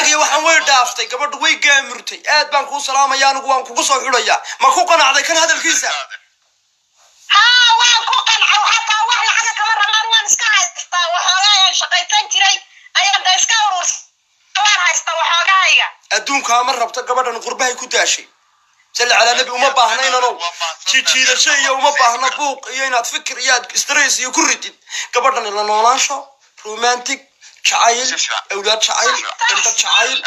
Lacag iyo waxaan way dhaaftay, gabadhu way gaamurtay. Aad baan kuu salaamaya, anigu waan kugu soo xidhayaa. Ma ku qanacday kan hadalkiisa? Haa, waan ku qancay. Xataa wax lacaga kama rabaan, waan iska haystaa. Waxoogaa ayaan shaqaysan jiray, ayaan da iska urursa, waan haystaa waxoogahayga. Adduunkaa ma rabto gabadhan, qurbahay ku daashay. Salli calaa Nabi. Uma baahna inanow jiijiidasho iyo uma baahna buuq iyo inaad fikir iyo aad stress iyo ku ridid gabadhan. Ila noolaansho romantic, jacayl, awlaad jacayl, indho jacayl,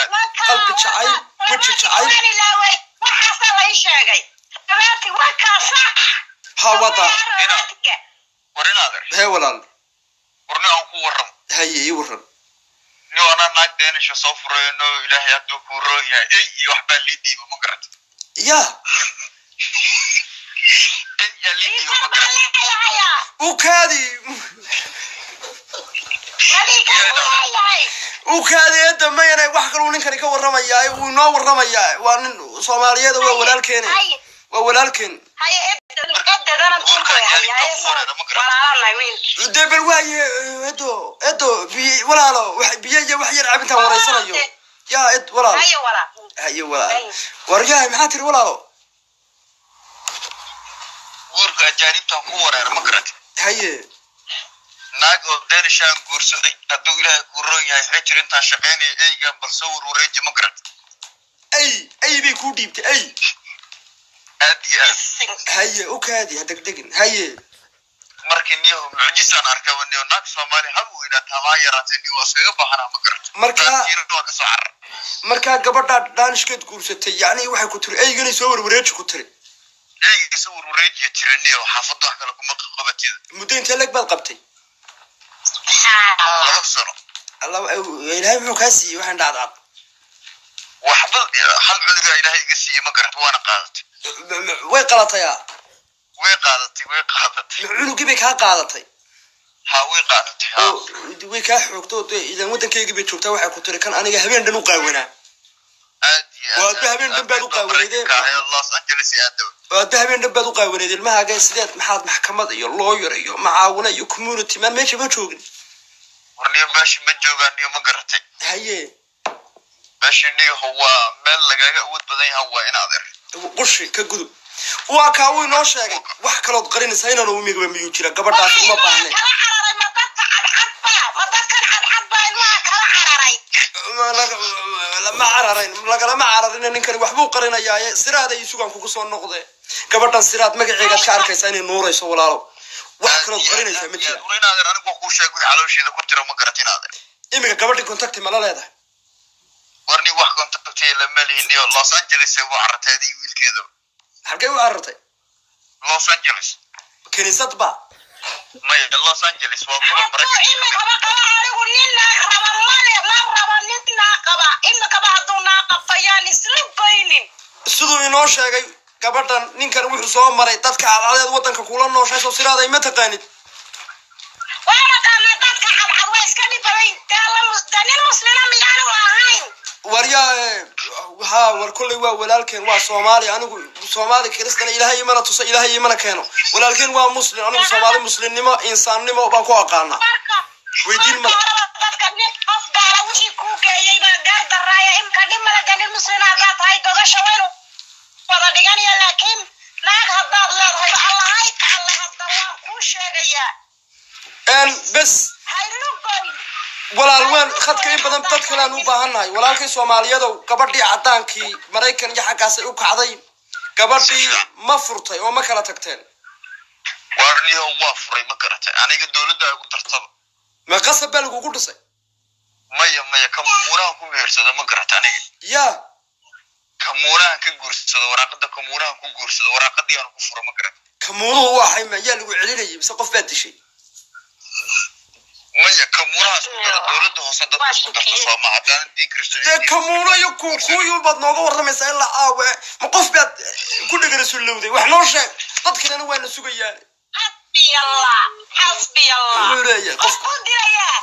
qalbi jacayl, weji jacayl. Waan ilaaway, waxaasaa la ii sheegay, romantic waa kaasa. Ha wada. Romantic-ga. War inaader. Hee walaal. War nin aan ku warramo. Haye, ii waran. Nin anaa naag Daanisha soo furayno, Ilaahay hadduu kuu roon yahay, ey iyo waxbaa lii dhiiba, ma garata? Ya. Ey yaa lii dhiiba, Dhiikar ma baan garata? leeyahayaa. U kaadi. Ma dhiikar buu leeyahay? U kaadi eedda, mayana wax kaluu ninkani ka warramayaa, wuu inoo warramayaa. Waa nin Soomaaliyeed, waa walaalkeene. Haye. Waa walaalkeen. Haye, edadana Guurka tunku ajaanibta ku wareera, ma garata? Walaalanahay wiil. Dee bal waaye, edo, edo, biyo walaalo, wax biyo iyo wax yar cabintaan wareysanayo. Yaa ed walaal. Haye walaal. Haye walaal. Waryahay, maxaa tiri walaalo? Guurka ajaanibtan ku wareera, ma garata? Haye. Naag oo Daanishaan guursaday, hadduu Ilaahay kuu roon yahay, xijir intaan shaqaynaya eygan bal soo warwareeji, ma garata? Ay, ay bay kuu dhiibtay ay? Aad iyo aad. Haye, u kaadi, ha degdegin. Haye. Markii niyo mucjisaan arkaba, niyo naag Soomaali hab weynaataa maa yaraatay, niyo waa iskaga baahanaa, ma garata? Marka- waa kasoo carar. Markaa gabadhaa Dhaanishkeed guursatay, yacni waxay ku tiri eyganay soo warwareeji ku tiri? Eyga soo warwareejiya jira niyo, xaafadda wax kale kuma qabatida. Muddo intee leeg baad qabtay? Subxaan Allah. 2 sano. Alla, Ilaahay muxuu kaa siiyey waxaan dhacdacad? Waxba, hal cunugaa Ilaahay iga siiyey, ma garata? Waana qaadatay. Way qalatayaa? Way qaadatay, way qaadatay. Cunugii bay kaa qaadatay? Ha, way qaadatay, ha. Oo way kaa xoogto dee, idan waddankaygii bay joogtaa. Waxay ku tiri kan aniga habeen dhan u qaawanaa. Aad iyo aad. Waa adba habeen dhan baad u qaawaneydee. Maraykanka, Los Angeles iyo aadaba. Oo adba habeen dhan baad u qaawaneed ilmahaaga. Sideed maxaad maxkamad iyo lawyer iyo macaawino iyo community maan meesha ma joogin? War niyo, meesha ma joogaan niyo, ma garatay? Haye. Meesha niyo waa meel lagaga awood badan yahay, waa in adeer. Qushi ka gudub, waa kaa wuu inoo sheegay. Wax kalood qarinaysaa inaan umigaba miyuu jira? Gabadhaas Waxaa uma ilmaha baahne. kala cararay, ma dadka cadcadba, ma dadkan cadcadba ilmaha kala cararay? Lama cararin, lagalama cararina. Ninkani waxbuu qarinayaaye, siraad ay sugaan kugu soo noqde. Gabadhan Siraad magaceegaad ka arkaysaa inay nuurayso. Walaalo, wax kalood qarinaysaa ma jira? War in adeer, anigu waa kuu sheegay wixii caloosheeda ku jira, ma garat in adeer? Iminka gabadhii contact-i mala leedahay? War ni wax contact-i lama lihin niyo. Los Angeles ay u carartay adii wiilkeedaba. Halkay u carartay? Los Angeles. Kiniisad ba? Maya, Los Angeles waa gobol Hadduu Maraykanka. imikaba qaba, anigu nin naag raba male, ma rabo nin naa qaba. Imikaba hadduu naa qabto, yaan isla goynin. Siduu inoo sheegay gabadhan, ninkan wuxuu soo maray dadka cadcadeed waddanka kula nooshay. Soo Siraaday ma taqaanid? Waa naqaanaa dadka cadcad, waa iska dhib badan. Dee nin muslima miyaanu ahayn? Waryaa, ha, war kolley waa walaalkeen, waa Soomaali. Anigu Soomaali Kiristana Ilaahay imana tuso, Ilaahay imana keeno. Walaalkeen waa Muslim. Anigu Soomaali muslimnimo, insaannimo baan ku aqaanaa. Marka Weydiin marka horeba dadka nin qof gaala wixii kuu geeyey baa gaar daraaya. Imka dhib male, dee nin muslima haddaad tahay gogasha waynu wada dhiganaya, laakiin naag haddaad leedahay, Allahay ka Alle, hadda waan kuu sheegayaa. Bes. Haylu goyn. Walaal, waan khadka in badan dad kale aan u baahannahay. Walaalkay Soomaaliyadow, gabadhii caddaankii Maraykan iyo xaggaasay u kacday. Gabadhii ma furtay oo ma kala tagteen? War niyo, waa furay, ma garatay? Aniga dowladda ay ku dartaba. Ma qasab baa lagugu dhisay? Maya, maya, kamuunahan ku mehersado, ma garata aniga? Ya. Kamuunahan ka guursado, waraaqada kamuunahan ku guursado, waraaqadii aan ku furo, ma garata? Kamuunuhu waa xay? Ma yaa lagu celinayay mise qof baad dishay? Maya, kamuunahaas ku daro dowladda hoose dadka isku darta sooma haddaanan diin Kristo. Dee kamuuno iyo kuukuyun baad nooga warramaysaa ilaa aawe. Ma qof baad ku dhegara sullowday? Wax noo sheeg, dad kalena waa na sugayaan. Xasbi Allah, xasbi Allah. Muxuu leeyahay qof qof kuu dilayaa?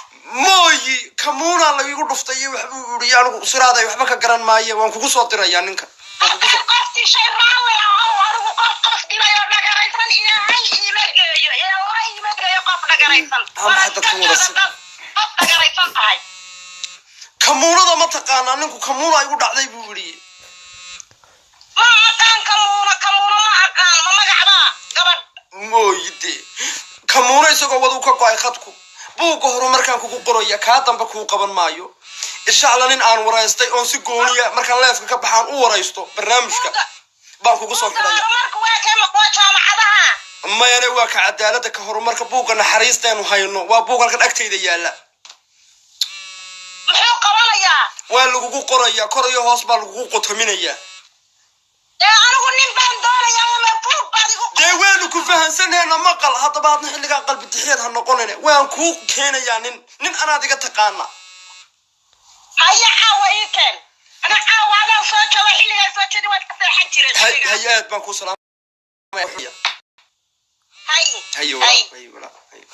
Mooyi, kamuunaa laigu dhuftay iyo waxbuu iri. Anigu Siraaday waxba ka garan maaye, waan kugu soo dirayaa ninka. Waan kugu soo Haddaad qof dishay, raalli ahow. Anigu qof qof dilay oo dhagaraysan Ilaahay iima geeyo, Ilaahay iima geeyo qof dhagaraysan. Ah, maxaa dadka wada Dad qof dhagaraysan tahay. Kamuunada ma taqaanaa? Ninku kamuuna igu dhacday buu yidhi. Ma aqaan kamuuna, kamuuna ma aqaan, ma magacbaa gabadh? Mooyide, kamuuna isagoo waduu ka go-ay khadku. Buugga horumarkaan kugu qoraya, kaa dambe kuu qaban maayo insha Alla. Nin aan waraystay oon si gooniya markaan leefka ka baxaan u waraysto barnaamijka baan kugu soo Buugga xidhaya. Horumarka waa kee? Ma kuwa jaamacadaha? Mayane, waa ka cadaaladda, ka horumarka, buugga naxariisteenu hayno, waa buug halkan agtayda yaalla. Muxuu qabanayaa? Waa lagugu qorayaa, kor iyo hoos baa lagugu qotominayaa. Dee anigu nin baan doonayaa, ma buug baad igu? Dee waanu ku fahansanheena, maqal haddaba, adna xilligaa qalbi dixiyeed ha noqonine, waan kuu keenayaa nin, nin anaad iga taqaana. Haya, caawa ii keen. Ana caawa adaan soo jooga, xilligaa soo jeedi waad ka seexan jireen. Hay. Xilligaa. Hay, aad baan kuu salaamaya. Hay. Haye. Hay. Walaal, haye walaal, haye.